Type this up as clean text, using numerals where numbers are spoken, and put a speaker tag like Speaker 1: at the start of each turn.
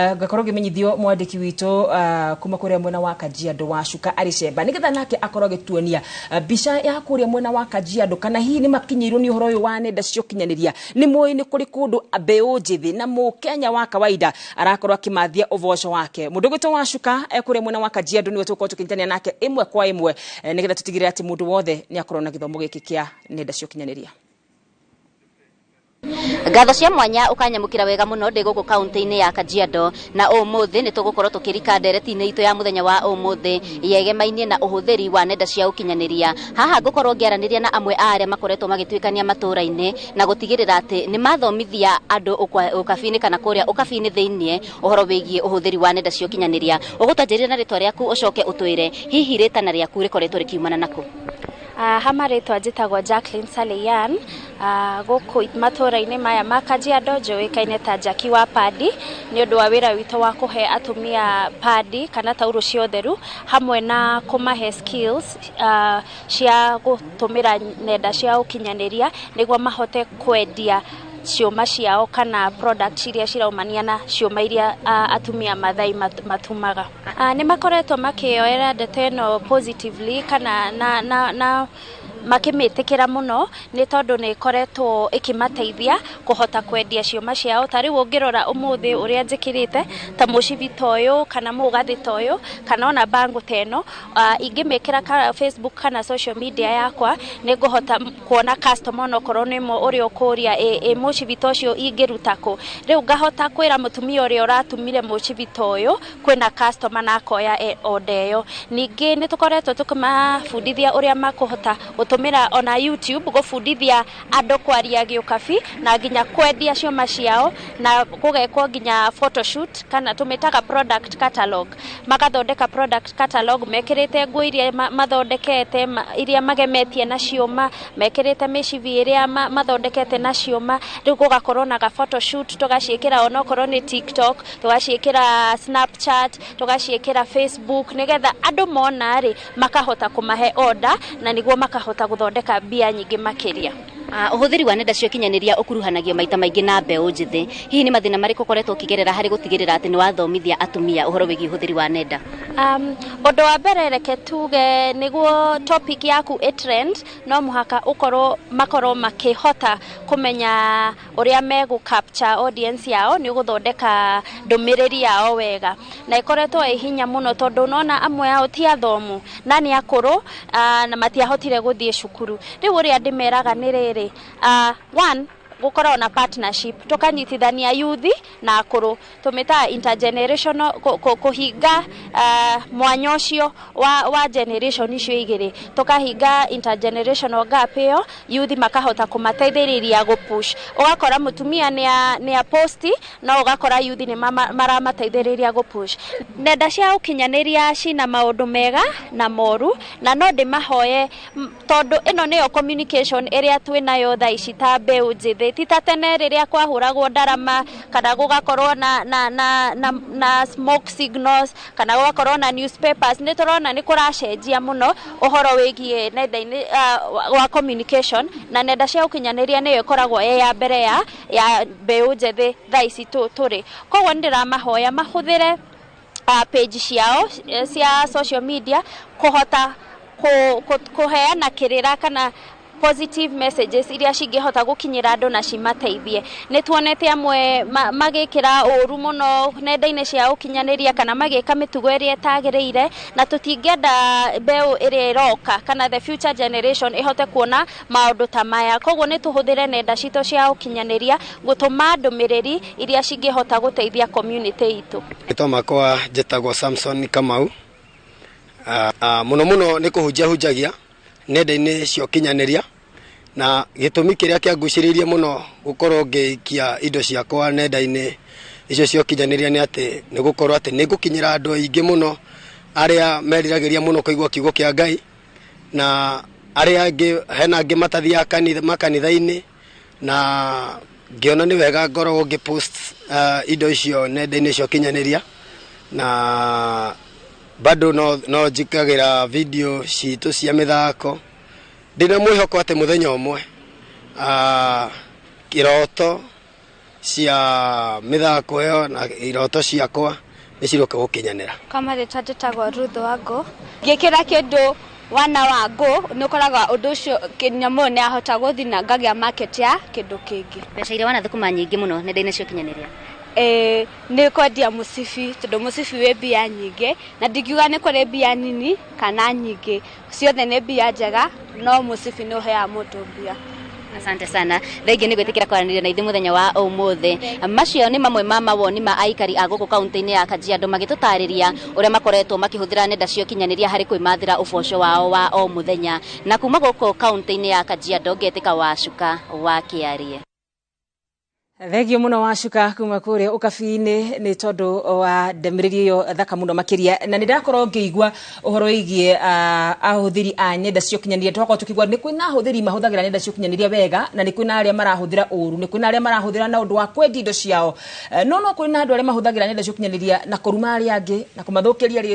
Speaker 1: Ngakorwo ngimenyithio mwandiki witũ kuma kuria mwena wa Kajiado wa Cuka arĩ cemba nigetha nake akorwo agĩtuonia mbica ya kuria mwena wa Kajiado, kana hihi nĩ makinyĩirwo nĩ ũhoro ũyũ wa nenda cia ũkinyanĩria. Nĩ moĩ nĩ kũrĩ kũndũ mbeũ njĩthĩ na mũkenya wa kawaida arakorwo akĩmathia ũboco wake. Mũndũ ũgwĩtwo wa Cuka kũrĩa mwena wa Kajiado nĩwe tũgũkorwo tũkĩnyitanĩra nake ĩmwe kwa ĩmwe, nĩgetha tũtigĩrĩre atĩ mũndũ wothe nĩ akorwo na gĩthomo gĩkĩ kĩa nenda cia ũkinyanĩria.
Speaker 2: Ngatho cia mwanya ukanyamukira wega muno ndi guku kaunti-inĩ ya Kajiado, na umuthi ni tugukorwo tukirika ndereti-inĩ itu ya muthenya wa umuthi yegemainie na uhuthiri wa nenda cia ukinyaniria. Haha ngukorwo ngiaraniria na amwe a aria makoretwo magituikania matura-ini na gutigirira ati ni mathomithia andu ukabini kana kuria ukabini thiini uhoro wigie uhuthiri wa nenda cia ukinyaniria. Ugutanjirira na ritwa riaku ucoke utwire hihi ritana riaku rikoretwo rikiumana naku.
Speaker 3: Hama ritwa njĩtagwo Jacqueline Saleyan, gũkũ matũra-inĩ maya ma Kajiado njũĩkaine ta Jackie wa padi nĩ ũndũ wa wĩra witũ wa kũhe atumia padi kana taurũ cia ũtheru hamwe na kũmahe skills cia gũtũmĩra nenda cia ũkinyanĩria nĩguo mahote kwendia ciũma ciao kana product iria ciraumania na ciũma iria atumia Mathai matumaga. Nĩ makoretwo makĩoera ndeto ĩno positively kana na makĩmĩtĩkĩra mũno nĩ tondũ nĩ ĩkoretwo ĩkĩmateithia kũhota kwendia ciũma ciao. Ta rĩu ũngĩrora ũmũthĩ ũrĩa njĩkĩrĩte ta mũcibi ta ũyũ kana mũgathĩ ta ũyũ kana ona bango ta ĩno, ingĩmĩkĩra Facebook kana social media yakwa nĩ ngũhota kuona customer onokorwo nĩ ũrĩa ũkũria ĩ mũcibi ta ũcio ingĩruta kũ. Rĩu ngahota kwĩra mũtumia ũrĩa ũratumire mũcibi ta ũyũ kwĩna customer na akoya order ĩyo. Ningĩ nĩ tũkoretwo tũkĩmabundithia ũrĩa makũhota gũtũmĩra ona YouTube gũbundithia andũ kwaria gĩũkabi na nginya kwendia ciũma ciao na gũgekwo nginya photoshoot kana tũmĩtaga product catalog. Magathondeka product catalog mekĩrĩte nguo iria mathondekete, iria magemetie na ciũma, mekĩrĩte mĩcibi ĩrĩa mathondekete na ciũma. Rĩu gũgakorwo na ga photoshoot tũgaciĩkĩra onokorwo nĩ TikTok, tũgaciĩkĩra Snapchat, tũgaciĩkĩra Facebook nĩgetha andũ mona rĩ makahota kũmahe order na nĩguo makahota gũthondeka mbia nyingĩ makĩria.
Speaker 2: Ũhũthĩri wa nenda cia ũkinyanĩria ũkuruhanagio maita maingĩ na mbeũ njĩthĩ. Hihi nĩ mathĩna marĩkũ ũkoretwo ũkĩgerera harĩ gũtigĩrĩra atĩ nĩ wathomithia atumia ũhoro wĩgiĩ ũhũthĩri wa nenda?
Speaker 3: Ũndũ wa mbere reke tuge nĩguo topic yaku ĩ trend no mũhaka ũkorwo makorwo makĩhota kũmenya ũrĩa megũ capture audience yao nĩ ũgũthondeka ndũmĩrĩri yao wega, na ĩkoretwo ĩ hinya mũno tondũ ũnona amwe ao ti athomu na nĩ akũrũ, na matiahotire gũthiĩ cukuru. Rĩu ũrĩa ndĩmeraga nĩ rĩrĩ, one gũkorwo na partnership tũkanyitithania youth na akũrũ, tũmĩtaga intergenerational, kũhinga mwanya ũcio wa generation icio igĩrĩ, tũkahinga intergenerational gap ĩyo, youth makahota kũmateithĩrĩria gũpush. Ũgakora mũtumia nĩ a post no ũgakora youth nĩ maramateithĩrĩria gũpush. Nenda cia ũkinyanĩria cina maũndũ mega na moru, na no ndĩmahoye tondũ ĩno nĩyo communication ĩrĩa twĩnayo thaa ici ta mbeũ njĩthĩ, ti ta tene rĩrĩa kwahũragwo ndarama kana gũgakorwo na smoke signals kana gũgakorwo na newspapers. Nĩ tũrona nĩ kũracenjia mũno ũhoro wĩgiĩ nenda-inĩ wa communication, na nenda cia ũkinyanĩria nĩyo ĩkoragwo ĩ ya mbere ya mbeũ njĩthĩ thaa ici tũrĩ. Koguo nĩ ndĩramahoya mahũthĩre page ciao cia social media kũhota kũheana kĩrĩra kana positive messages iria cingĩhota gũkinyĩra andũ na cimateithie. Nĩ tuonete amwe magĩkĩra ũru mũno nenda-inĩ cia ũkinyanĩria kana magĩka mĩtugo ĩrĩa ĩtagĩrĩire, na tũtingĩenda mbeũ ĩrĩa ĩroka kana the future generation ĩhote kuona maũndũ ta maya. Koguo nĩ tũhũthĩre nenda citũ cia ũkinyanĩria gũtũma ndũmĩrĩri iria cingĩhota gũteithia community itũ.
Speaker 4: Rĩtwa makwa njĩtagwo Samson Kamau. Mũno mũno nĩ kũhunjia hunjagia nenda-inĩ cia ũkinyanĩria, na gĩtũmi kĩrĩa kĩangucĩrĩirie mũno gũkorwo ngĩikia indo ciakwa nenda-inĩ icio cia ũkinyanĩria nĩ atĩ nĩ gũkorwo atĩ nĩ ngũkinyĩra andũ aingĩ mũno arĩa meriragĩria mũno kũigua kiugo kĩa Ngai, na arĩa angĩ hena angĩ matathiaga makanitha-inĩ, na ngĩona nĩ wega ngorwo ngĩpost indo icio nenda-inĩ cia ũkinyanĩria, na bado no njikagĩra video citũ cia mĩthako. Ndĩna mwĩhoko atĩ mũthenya ũmwe kĩroto Cia mĩthako ĩyo na iroto ciakwa nĩ ciroka gũkinyanĩra.
Speaker 3: Kwa marĩtwa njĩtagwo Ruth Wangũ. Ngĩkĩra kĩndũ wana wa ngũ nĩ ũkoraga ũndũ ũcio nyamũ ĩyo nĩ yahota gũthiĩ na ngagĩa market ya kĩndũ kĩngĩ.
Speaker 2: Mbeca iria wanathũkũma nyingĩ mũno nenda-inĩ cia ũkinyanĩria?
Speaker 3: Ĩĩ, nĩ kwendia mũcibi tondũ mũcibi wĩ mbia nyingĩ, na ndingiuga nĩ kũrĩ mbia nini kana nyingĩ, ciothe nĩ mbia njega, no mũcibi nĩ ũheaga mũndũ mbia.
Speaker 2: Asante sana, thengiũ nĩ gwĩtĩkĩra kwaranĩria na ithuĩ mũthenya wa ũmũthĩ. Macio nĩ mamwe ma mawoni ma aikari a gũkũ kaunti-inĩ ya Kajiado magĩtũtarĩria ũrĩa makoretwo makĩhũthĩra nenda cia ũkinyanĩria harĩ kwĩmathĩra ũboco wao wa o mũthenya. Na kuma gũkũ kaunti-inĩ ya Kajiado ngetĩka Wacuka wa Kĩarie.
Speaker 1: Thengio muno Wacuka kuma kuria ukabi-inĩ nĩ tondũ wa ndemĩrĩri ĩyo thaka mũno makĩria. Na nĩ ndakorwo ngĩigua ũhoro wĩgiĩ ahũthĩri a nenda cia ũkinyanĩria. Twakorwo tũkĩigua nĩ kwĩna ahũthĩri mahũthagĩra nenda cia ũkinyanĩria wega, na nĩ kwĩna arĩa marahũthĩra ũru, nĩ kwĩna arĩa marahũthĩra na ũndũ wa kwendia indo ciao, no kwĩna andũ arĩa mahũthagĩra nenda cia ũkinyanĩria na kũruma arĩa angĩ na kũmathũkĩria rĩtwa.